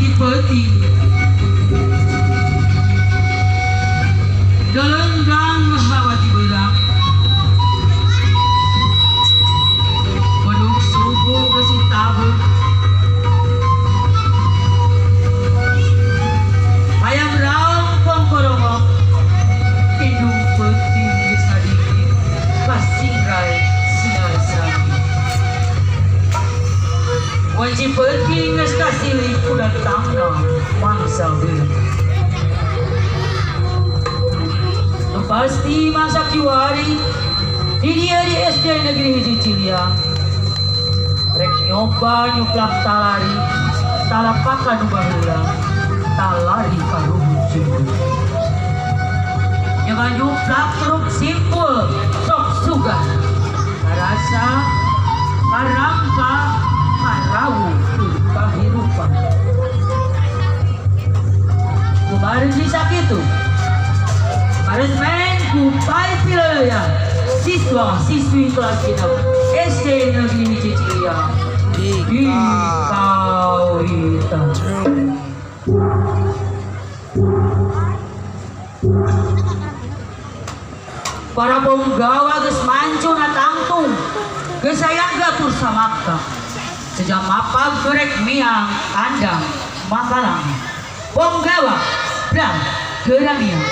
Wanci peuting Gelenggang hawa ti beurang Beduk subuh geus ditabeuk Hayam raung pongkorongok Indung peuting geus ngadingin Kasingrai sinar seranggi Wanci peuting geus kasilih ku datangna mangsa beureum. Nu pasti masa kiwari di dieu di SD Negeri 1 Ciliang rek nyoba nyuplak talari talapakan nu baheula talari karuhun simpul. Nyoba nyuplak truk simpul sok sugan karasa karangka karawu kahirupan. Kumarin bisa gitu. Maresmen kupai pilaya siswa siswi kelas 6 SD Negeri 1 Ciliang di Kawitan. Para punggawa geus mancuna tangtung geus sayangga tur samakta sejak mapag gerek miang kandang makalang punggawa brang geura miang.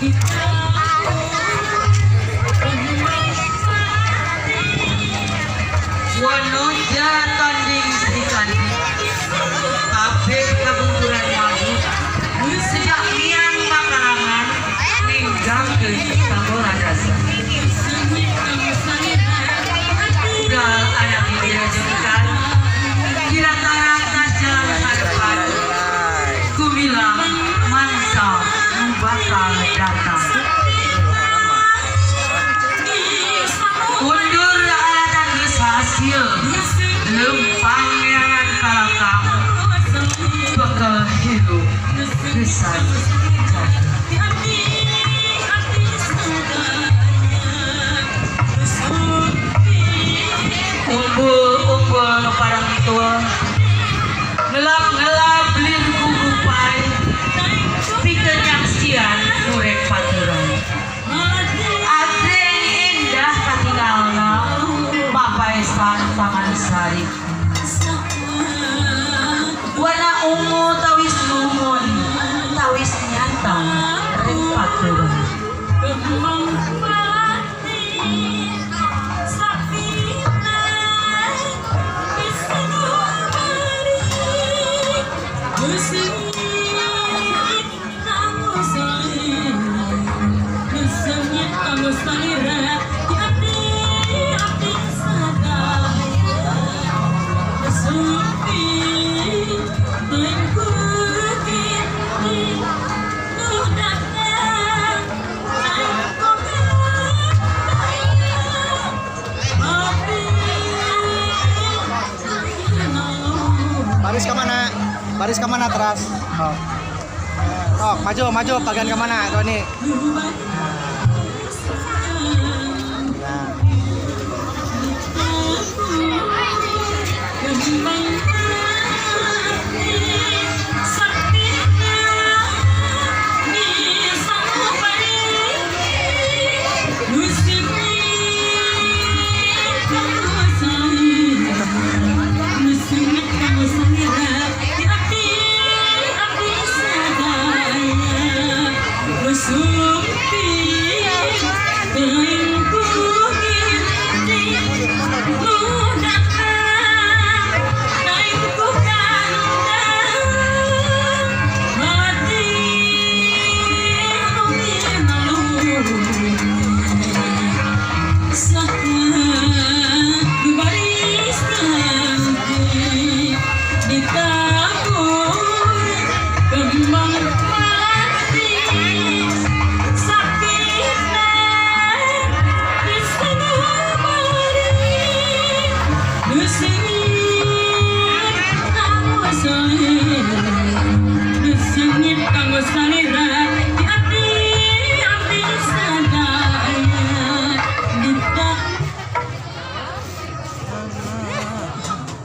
Wanoja tanding Sri Kandi kabeh kabungkuran maju sejak miang pakarangan ninggangkeun kanggo rasa. Ugal anak dirajengkan kira-kira tas jalan harapan kumilang mangsa nu bakal datang. Undur alatan geus hasil lempang neangan kalakang bekal hirup gesan jadi. Umbul-umbul nu parang tua ngelap-ngelap lir kugupai pikeun nyaksian nu rek paturan. Agreng endah katingalna mapaesan Taman Sari. Warna ungu tawis nuhun tawis nyata rek paturan. Baris ke mana? Baris ke mana teras? Oh. Oh, maju, maju, bagian ke mana, Tony? Nah.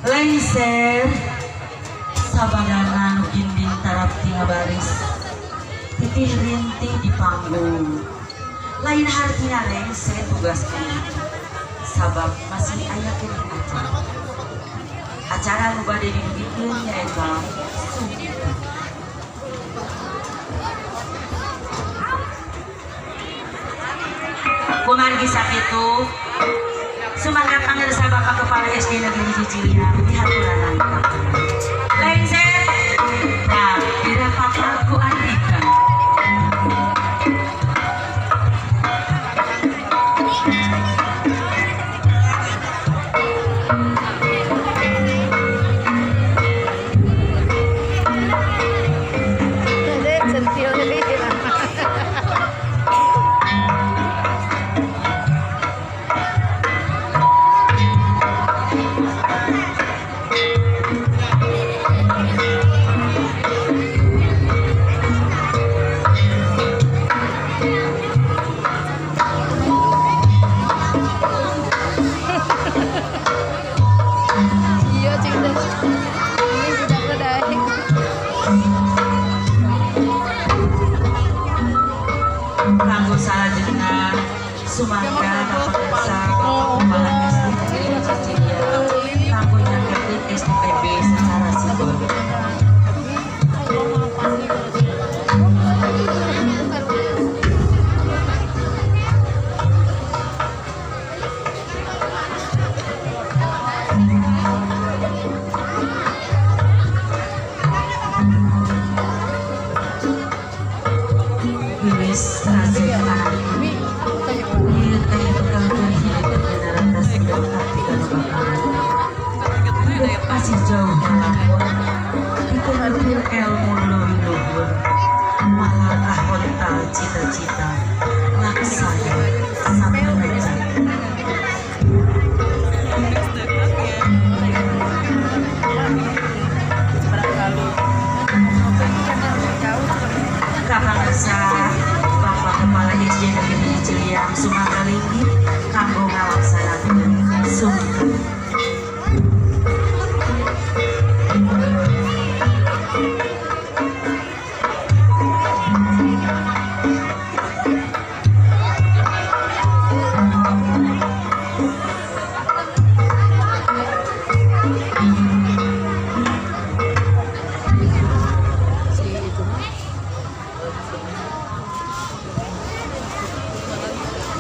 Lengser sabadana nu ginding tarap ngabaris titih rintih di panggung. Lain hartina lengser tugas ini sabab masih aya keneh acara. Acara nu bade didugikeun nyaeta sungkitan. Kumargi sakitu sumangga pangersa Bapak Kepala SD Negeri Ciciliang dihaturanan. Lengser nah dirapatkan ku Andika. Kanggo salajengna sumangga ka pangersa Bapak Kepala SD Negeri Ciciliang kanggo nyanggakeun STPB secara simbolik. Kasih anak. Ieu teh bekalkeun hidup generatas dekat ti kanu bakaran. Hidup masih jauh kemampuan. Diteluhur ilmu leuwih luhur. Malah hontal cita-cita laksana sapanaja. Kapangsa Bapak Kepala SD Negeri Hiji Ciliang Sumangga Linggih kanggo ngalaksanakeun sungkem.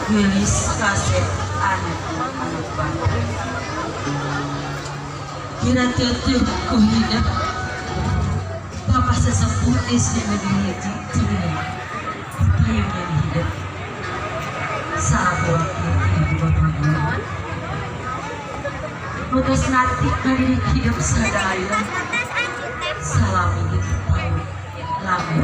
Geulis kasep anak anak bapak. Kira teteh ku hidup Bapak sesepuh SD Negeri Hiji Ciliang payungnya hidup saat waktu ibu bapak guru. Nugas nanti kali hidup sadaya salami gitu lamun.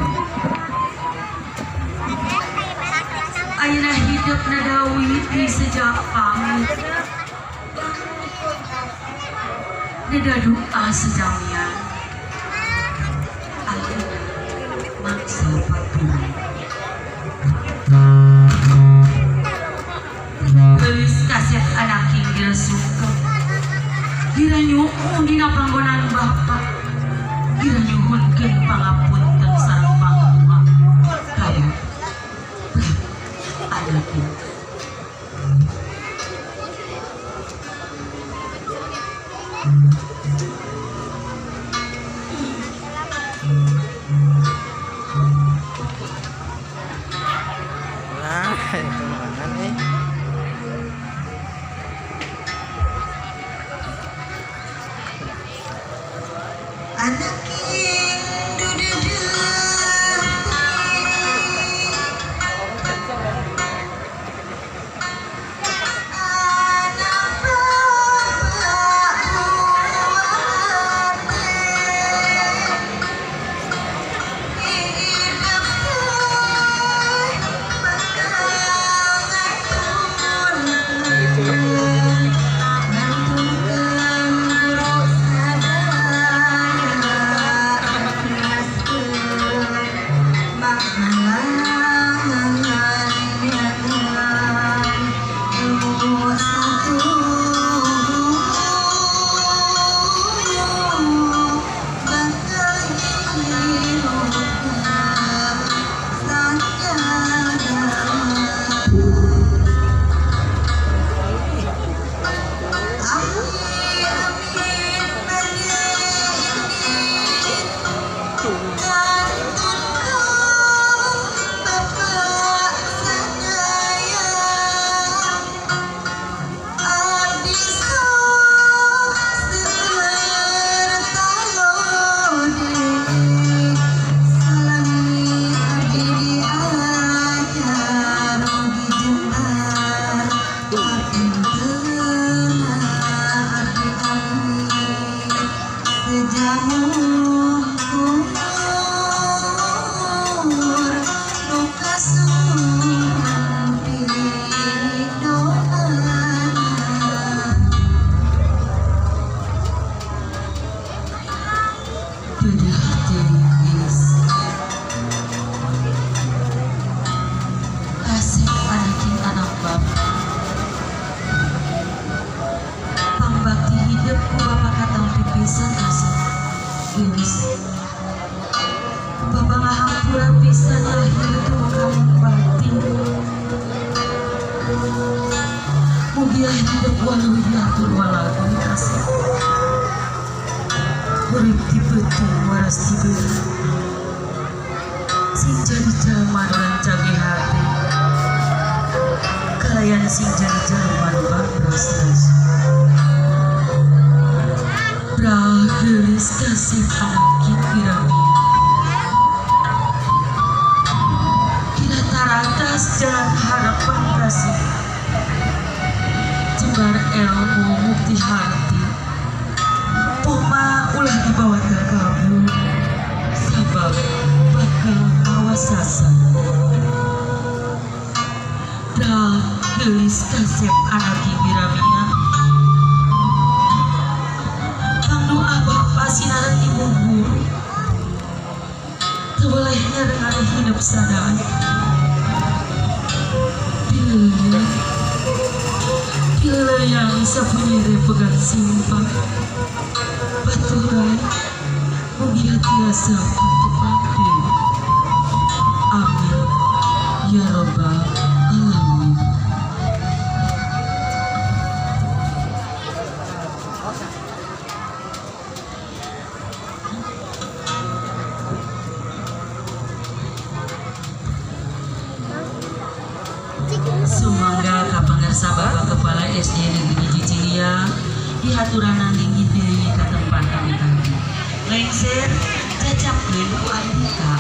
Ayeuna hidup nadawi di sejak pamit. Neda doa sejamian. Ayeuna mangsa patuh. Geulis kasep anak hinggil sungkem. Dira nyuhun dina panggonan bapak. Dira nyuhunkeun pangapunten sareng pangtua. Kaya anaknya. Nah, itu mana nih? Anak urip dibetung waras diberi sing jadi jalma rancage hati kalayan sing jadi jalma bangros bragelis kasih anakit pirami kira tarang Jalan harapan kasih, jembar ilmu mukti hati. Poma ulah dibawa terkabur, sabab bakal kawasasa. Dah gelis kasep anak biramia. Kang doa bapak sinaran ibu guru. Terboleh nyarengan hidup sadar. Bila yang sapunyere pegang simpang baturan mugia tiasa patepake. Amin ya robbal alamin. Sumangga ka pangarsa Bapak Kepala SD Negeri Hiji Ciliang dihaturanan linggih deui ka tempat kami tadi. Lengser cacapkeun ku Andika.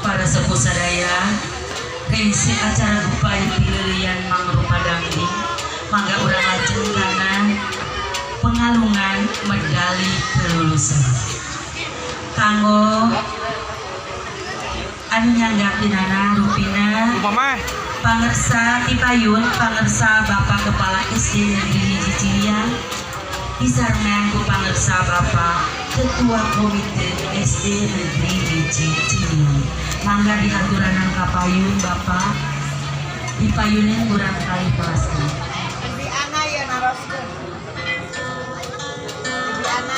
Para sepuh sadaya, keisi acara gupaya pileulian mangrupa dangding, mangga urang lajeng kana pengalungan medali kelulusan. Kanggo anu nyanggapinana rupina Mama. Pangersa Tipayun, pangersa Bapak Kepala SD Negeri Hiji Ciliang, disarengan ku pangersa Bapak Ketua Komite SD Negeri Hiji Ciliang. Mangga dihaturanan kapayun Bapak, dipayunin kurang kali kelasna. Bibi Ana ya naroskeun. Bibi Ana.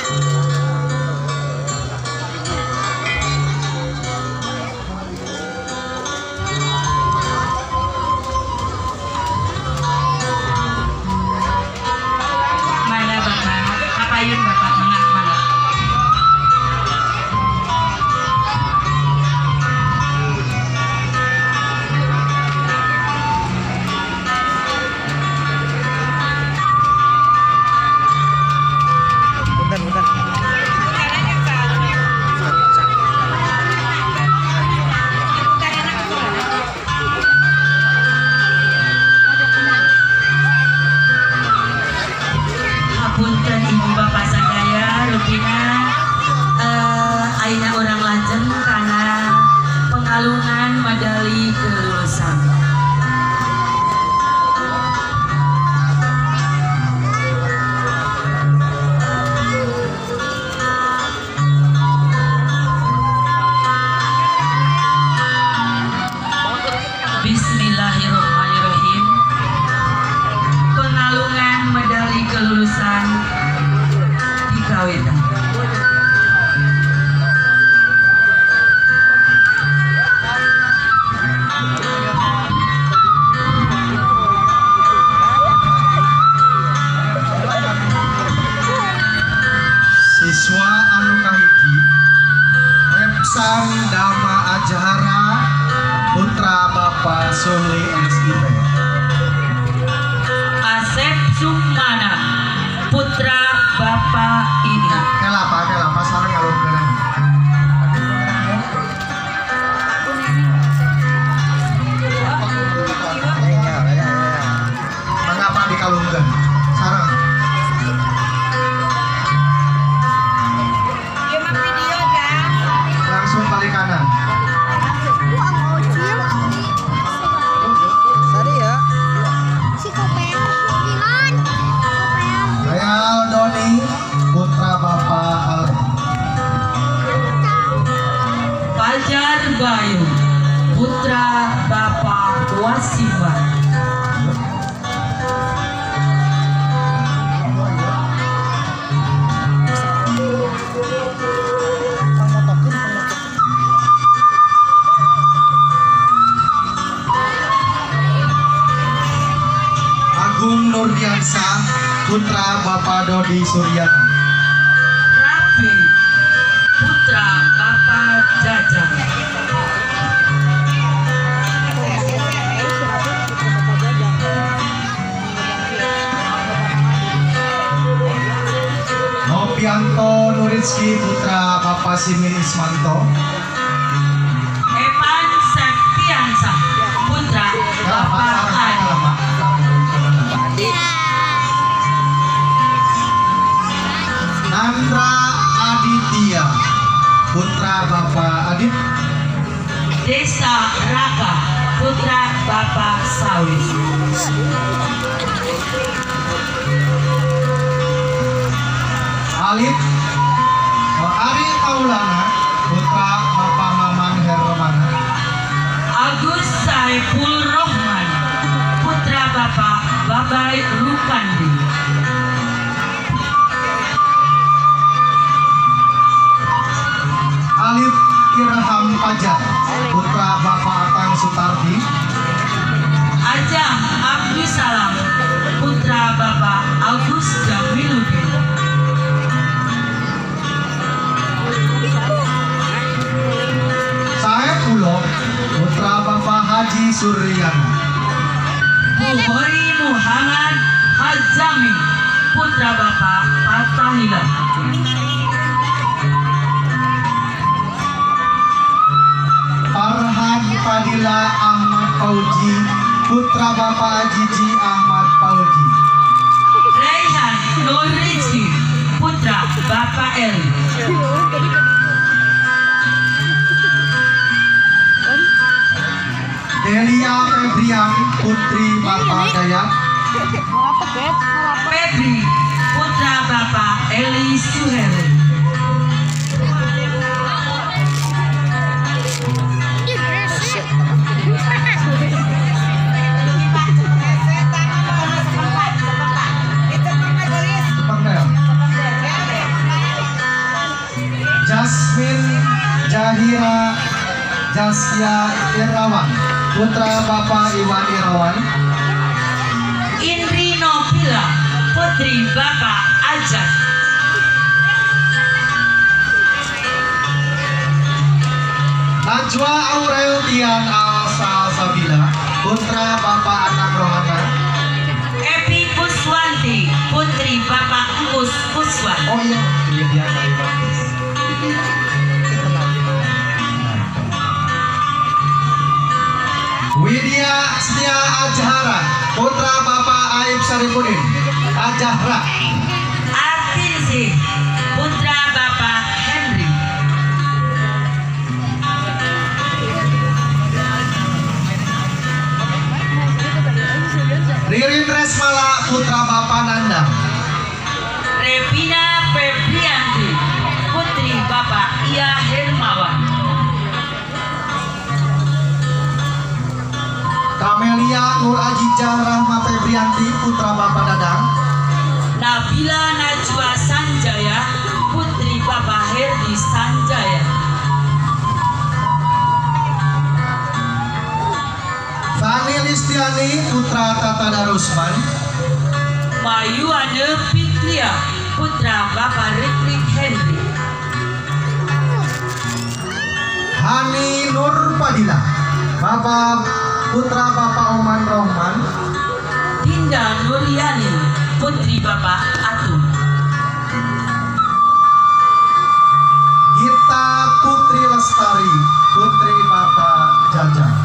Mangga Bapak, kapayun Bapak, mangga mangga. Bentar, bentar. Hapunten ibu bapak sadaya, rupina ayeuna urang lajeng kana pengalungan medali kelulusan. Bismillahirrahmanirrahim. Pengalungan medali kelulusan dikawitan. Siswa anu kahiji Repsan Dama Ajhara, putra Bapak Suhli SIP. Asep Sukmana, putra Bapak Ina. Kela Pak, kela pas sareng ngalungkeun. Nurdiansyah, putra Bapak Dodi Suryana. Rapi, putra Bapak Jajang. Nopianto Nurizki, putra Bapak Simin Ismanto. Evan Septiansa, putra Bapak Adi. Nandra Aditya, putra Bapak Adit. Desa Raka, putra Bapak Sawi. Alif Ari Maulana, putra Bapak Maman Hermana. Agus Saiful Rohman, putra Bapak Babai Rukandi. Alif Irham Fajar, putra Bapak Atang Sutardi. Ajang Abdussalam, putra Bapak Agus Jamiluddin. Saepullah, putra Bapak Haji Suryana. Bukhari Muhammad Hazami, putra Bapak Fatahila. Farhan Fadila Ahmad Fauji, putra Bapak Jiji Ahmad Fauji. Raihan Nur Rizky, putra Bapak Eli. Delia Febrian, putri Bapak Dayat. Febri, putra Bapak Eli Suheri. Jasmine Jahira Jaskia Irawan, putra Bapak Iwan Irawan. Indri Novila, putri Bapak Ajat. Najwa Aurel Tian Alsa Sabila, putra Bapak Anang Rohana. Epi Kuswanti, putri Bapak Engkus Kuswan. Oh iya, iya dia Iwan. Widya Setia Ajhara, putra Bapak Aib Saripudin. Ajahra. Artinsi, putra Bapak Henry. Ririn Resmala, putra Bapak Nanda. Revina Febrianti, putri Bapak Ia Hermawan. Kamelia Nur Ajijah Rahma Febrianti, putra Bapak Dadang. Nabila Najwa Sanjaya, putri Bapak Herdi Sanjaya. Fani Listiani, putra Tata Darusman. Mayuane Fikria, putra Bapak Rikrik Henry. Hani Nur Fadila, Bapak putra Bapak Oman Rohman. Dinda Nuryani, putri Bapak Atum. Gita Putri Lestari, putri Bapak Jajang.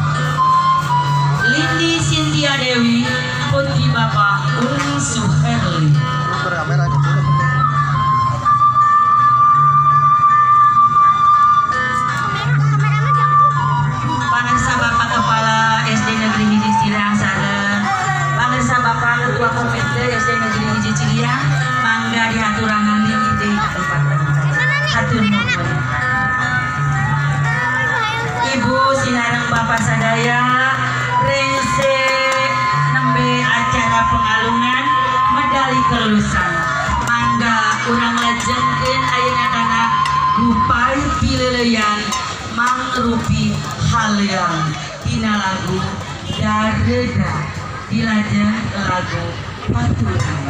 Lindi Cynthia Dewi, putri Bapak Uni Suherli. Pangersa Bapak Kepala SD Negeri Hiji Ciliang sareng Pangersa Bapak Ketua Komite SD Negeri Hiji Ciliang, mangga diaturangan di deui tempat. Hatur nuhun. Ibu sinareng Bapak sadaya, rengse nembe acara pengalungan medali kelulusan. Mangga urang lajengkeun ayeuna kana gupai pileleyan mangrupi haleang dina lagu Dareda dilajeng lagu Patuhan.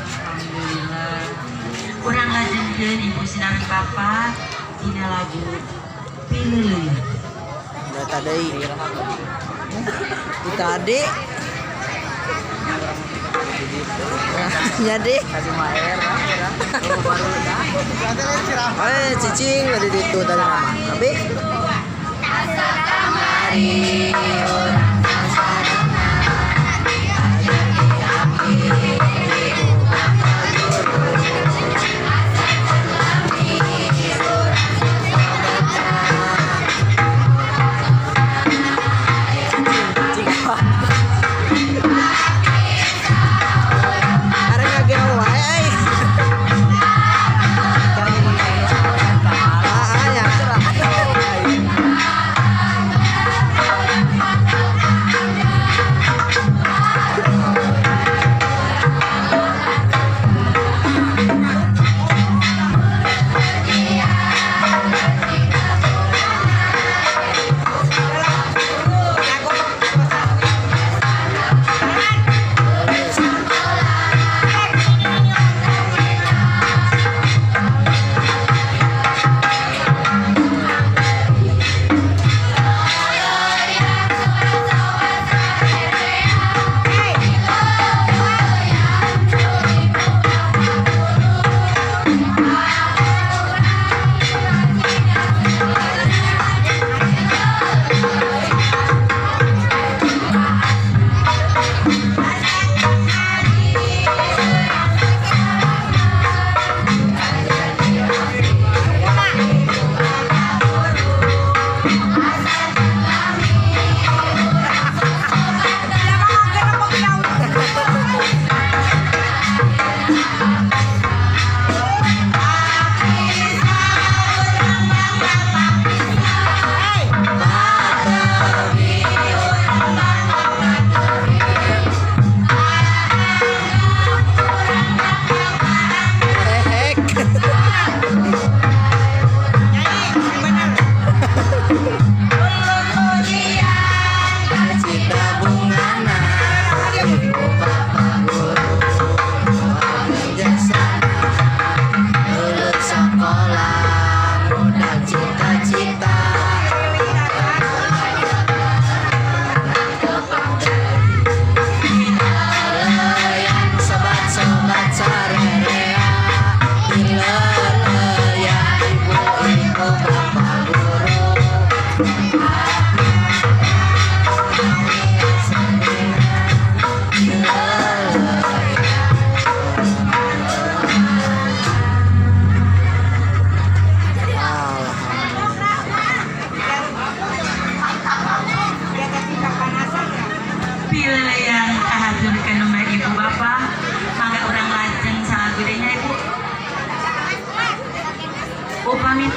Alhamdulillah. Urang lajengkeun Ibu sinareng Bapak dina lagu Pileuleuyan. Data deui. Di tadi. Nya deh. Eh, cicing tadi itu tadi nama. Tapi Arek ngagel wae euy. Ah, ya.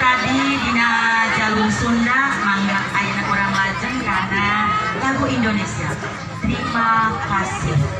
Tadi dina jalur Sunda, mangga ayeuna urang lajeng kana lagu Indonesia. Terima kasih.